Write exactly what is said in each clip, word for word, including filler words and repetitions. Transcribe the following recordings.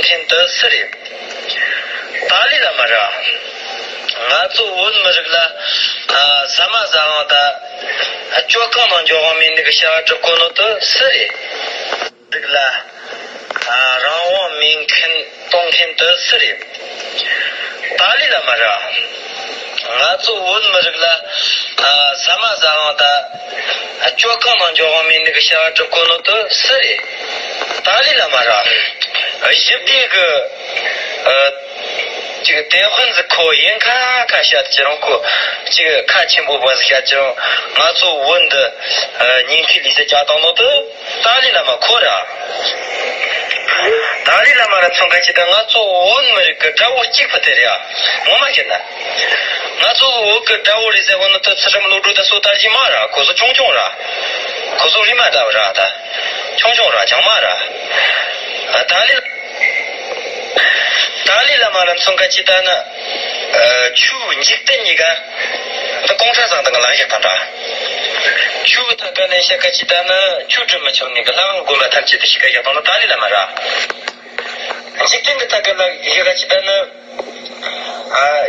ཁྱེད་དུ་སུ་རེད། ཏཱ་ལའི་བླ་མ་ར། ང་ཚོ་བོད་མི་རིགས་ལ་ཨ་ཟ་མ་ཟ་དབང་དང་སྤྱོད་ཁང་ནང་འགྱོ་དབང་མེད་ནི་གི་བྱ་བ་སྒྲུབ་གོ་ནོ་དུ་སུ་རེད། རིགས་ལ་ཨ་རང་དབང་མེད་མཁན་གཏོང་མཁན་དུ་སུ་རེད། ཏཱ་ལའི་བླ་མ་ར། ང་ཚོ་བོད་མི་རིགས་ལ་ཨ་ཟ་མ་ཟ་དབང་དང་སྤྱོད་ཁང་ནང་འགྱོ་དབང་མེད་ནི་གི་བྱ་བ་སྒྲུབ་གོ་ནོ་དུ་སུ་རེད། ཏཱ་ལའི་བླ་མ་ར། ཞི་བདེ་གི་ཨ་ཅིག་དེ་ཧོན་ཟི་ཁོ་ཡིན་ཁ་ཁ་བཤད་ཀྱི་རང་ཁོ་ཅིག་ཁ་ཆེན་པོ་བ་ཟི་བཤད་ཀྱི་རང་ང་ཚོ་བོད་འདི་ཨ་ཉིན་ཁའི་ལུས་སེ་བྱ་བཏང་ནོ་དུ། ཏཱ་ལའི་བླ་མ་ཁོ་ར། ཏཱ་ལའི་བླ་མ་ར་མཚོན་ཁ་ཅི་ད་ང་ཚོ་བོད་མི་རིགས་ཀྱི་དགྲ་བོ་གཅིག་པུ་དེ་རེད་ཨ། ངོ་མ་བཤད་ན། ང་ཚོ་བོད་ཀྱི་དགྲ་བོ་རེད་ཟེར་བ་ནི་ད་ཚུལ་ཁྲིམས་བློ་གྲོས་ད་སོ་ལྟར་གྱི་མ་ར་ཁོ་ཚོ་ཆུང་ཆུང་ར། ཁོ་ཚོ་རིས་མ་འདྲ་བ་ར་ད། ཆུང་ཆུང་ར་ཆང་མ་ར། ཏཱ་ལའི། ཏཱ་ལའི་བླ་མ་ར་མཚོན་ཁ་ཅི་ད་ནི། ཆུ་འཇིག་རྟེན་གཉིས་ཀ་འདི་གོང་ཁྲ་བཟང་དང་གི་ལག་བཞག་དང་འདྲ། ཆུ་གི་ཐད་ཀ་ནས་བཤད་ཁ་ཅི་ད་ནི་ཆུ་སྒྲུབ་མི་ཆོག་ནི་གི་ལྷ་ཁང་དགོན་པ་ཐམས་ཅད་དུ་ཞིག་ག་བཞག་དང་ནི་ཏཱ་ལའི་བླ་མ་ར། འཇིག་རྟེན་གི་ཐད་ཀ་ལ་བཞག་ཁ་ཅི་ད་ནི།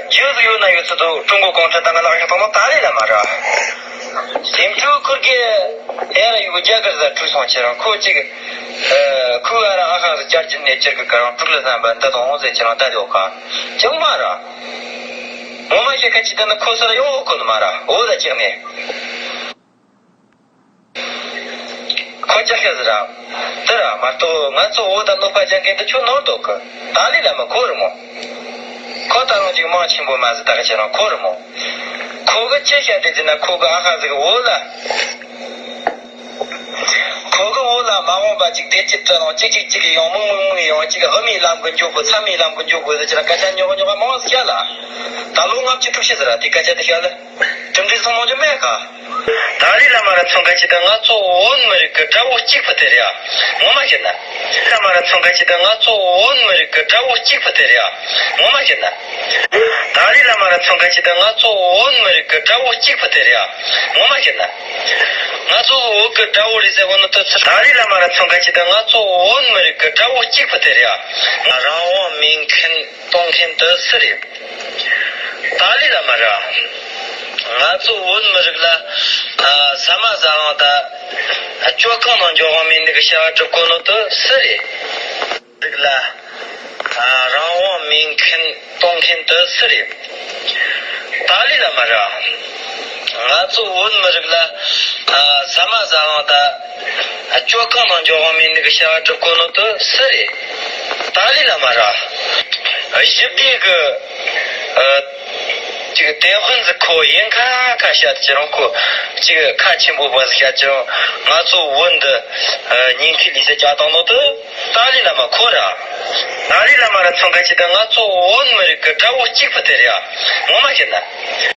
རྒྱུ་ཟིག་ཡོད་ན་ཡོད་ཚད་དུ་ཀྲུང་གོ་གོང་ཁྲ་དང་གི་ལག་བཞག་དང་ནི་ཏཱ་ལའི་བླ་མ་ར། དེ་འཕྲུལ་ཁུར་གི་ཨེ་ར་ཡུ་རྒྱ་གར་ཟ་འཕྲུལ་སོང་ཁྱེད་རང་ཁོ་ཅིག་ཁོའི་ཨ་ར་ཨ་ཧ་ཟི་བཅར་གྱི་ནས་ཅིར་གི་ཀ་རང་ཀྲུག་ལ་བསམ་པ་འདི་དང་འོང་ཟེར་ཁྱེད་རང་ལྟ་དེ་འོ་ཁ་ཅང་མ་ར། ངོ་མ་བཤད་ཁ་ཅི་ད་ནི་ཁོ་སར་ཡོང་འོ་ཁོ་ནི་མ་ར་འོ་ད་ཅིག་ནས། ཁོ་ཅག་ཤེས་ཟེར་ར། དེ་ར་མ་གཏོགས་ང་ཚོ་བོད་ད་གནོད་པ་རྒྱག་མཁན་དེ་ཁྱོད་ནོར་འདུག་གི་ཏཱ་ལའི་བླ་མ་ཁོ་རི་མོ། ཁོ་ད་རུང་ཅིག་མང་ཆེན་པོ་མ་ཟི་ད་ག་ཁྱེད་རང་ཁོ་རི་མོ། ཁོ་གི་ཅི་བཤད་དེ་ཟེར་ན་ཁོ་གི་ཨ་ཧ་ཟི་གི་བོད་ལ། ཁོ་གི་བོད་ལ་མ་འོངས་པ་ཅིག་དེ་ཅི་བྲལ་ནང་ཅིག་ཅིག་ཅིག་ཡང་མུག་མུག་མུག་ཡང་ཅིག་དབུ་མའི་ལམ་གི་འཇུག་དགོས་ཚད་མའི་ལམ་གི་འཇུག་དགོས་ཟེར་ཁྱེད་རང་སྐད་ཆ་ཉོག་ཉོག་མང་ཟི་བཤད་ལ། ད་ལོ་ལྔ་བཅུ་དྲུག་ཅུ་ཟེར་ར་དེ་སྐད་ཆ་དེ་བཤད་ལ། གྲུབ་འབྲས་སོང་མང་རྒྱུ་མེད་ག་ཏཱ་ལའི་བླ་མ་ར་མཚོན་ཁ་ཅི་ད་ང་ཚོ་བོད་མི་རིགས་ཀྱི་དགྲ་བོ་གཅིག་པུ་དེ་རེད་ཨ། ངོ་མ་བཤད་ན། བླ་མ་ར་མཚོན་ཁ་ཅི་ད་ང་ཚོ་བོད་མི་རིགས་ཀྱི་དགྲ་བོ་གཅིག་པུ་དེ་རེད་ཨ། ངོ་མ་བཤད་ན། ཏཱ་ལའི་བླ་མ་ར་མཚོན་ཁ་ཅི་ད་ང་ཚོ་བོད་མི་རིགས་ཀྱི་དགྲ་བོ་གཅིག་པུ་དེ་རེད་ཨ། ངོ་མ་བཤད་ན། ང་ཚོ་བོད་ཀྱི་དགྲ་བོ་རེད་ཟེར་བ་ནི་ད་ཚུལ། ཏཱ་ལའི་བླ་མ་ར་མཚོན་ཁ་ཅི་ད་ང་ཚོ་བོད་མི་རིགས་ཀྱི་དགྲ་བོ་གཅིག་པུ་དེ་རེད་ཨ། ང་རང་དབང་མེད་མཁན། གཏོང་མཁན་དུ་སུ་རེད། ཏཱ་ལའི་བླ་མ་ར། ང་ཚོ་བོད་མི་རིགས་ལ་ཨ་ཟ་མ་ཟ་དབང་དང་སྤྱོད་ཁང་ནང་འགྱོ་དབང་མེད་ནི་གི་བྱ་བ་སྒྲུབ་གོ་ནོ་དུ་སུ་རེད། རིགས་ལ་ཨ་རང་དབང་མེད་མཁན་གཏོང་མཁན་དུ་སུ་རེད། ཏཱ་ལའི་བླ་མ་ར། ང་ཚོ་བོད་མི་རིགས་ལ་ཨ་ཟ་མ་ཟ་དབང་དང་སྤྱོད་ཁང་ནང་འགྱོ་དབང་མེད་ནི་གི་བྱ་བ་སྒྲུབ་གོ་ནོ་དུ་སུ་རེད། ཏཱ་ལའི་བླ་མ་ར། ཞི་བདེ་གི་ཨ་ཅིག་དེ་ཧོན་ཟི་ཁོ་ཡིན་ཁ་ཁ་བཤད་ཀྱི་རང་ཁོ་ཅིག་ཁ་ཆེན་པོ་བ་ཟི་བཤད་ཀྱི་རང་ང་ཚོ་བོད་འདི་ཨ་ཉིན་ཁའི་ལུས་སེ་བྱ་བཏང་ནོ་དུ། ཏཱ་ལའི་བླ་མ་ཁོ་ར། ཏཱ་ལའི་བླ་མ་ར་མཚོན་ཁ་ཅི་ད་ང་ཚོ་བོད་མི་རིགས་ཀྱི་དགྲ་བོ་གཅིག་པུ་དེ་རེད་ཨ། ངོ་མ་བཤད་ན།